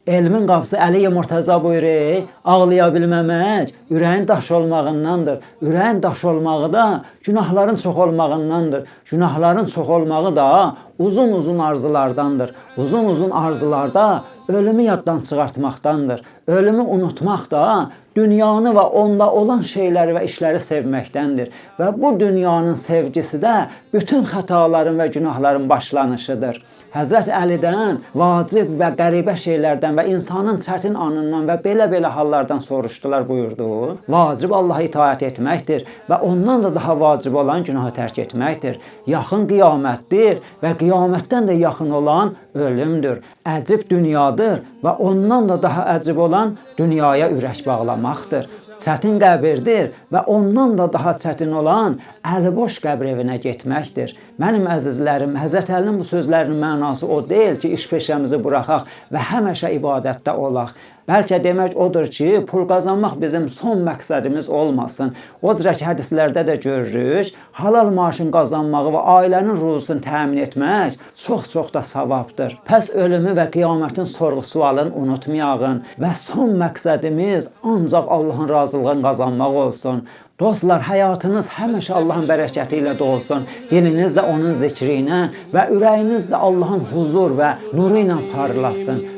Elmin qapısı Əli Murtəza buyurur, ağlaya bilməmək ürəyin daş olmağındandır. Ürəyin daş olmağı da günahların çox olmağındandır. Günahların çox olmağı da uzun-uzun arzulardandır. Uzun-uzun arzularda ölümü yaddan çıxartmaqdandır. Ölümü unutmaq da dünyanı və onda olan şeyləri və işləri sevməkdəndir. Və bu dünyanın sevgisi də bütün xətaların və günahların başlanışıdır. Həzrət Əlidən vacib və qəribə şeylərdən və insanın çətin anından və belə-belə hallardan soruşdular, buyurdu. Vacib Allaha itaət etməkdir və ondan da daha vacib olan günahı tərk etməkdir. Yaxın qiyamətdir və qiyamətdən də yaxın olan ölümdür. Əcib dünyadır və ondan da daha əcib olan dünyaya ürək bağlamaqdır. Çətin qəbirdir və ondan da daha çətin olan əliboş qəbr evinə getməkdir. Mənim əzizlərim, Həzrət Əlinin bu sözlərinin mənası o deyil ki, iş peşəmizi buraxaq və həmişə ibadətdə olaq. Bəlkə demək odur ki, pul qazanmaq bizim son məqsədimiz olmasın. O cürə ki, hədislərdə də görürük, halal maaşın qazanmağı və ailənin ruzusunu təmin etmək çox-çox da savabdır. Pəs ölümü və qiyamətin sorğu-sualını unutmayağın və son məqsədimiz ancaq Allahın razılığını qazanmaq olsun. Dostlar, həyatınız həmişə Allahın bərəkəti ilə dolsun. Diliniz də onun zikri ilə və ürəyiniz də Allahın huzur və nuru ilə parlasın.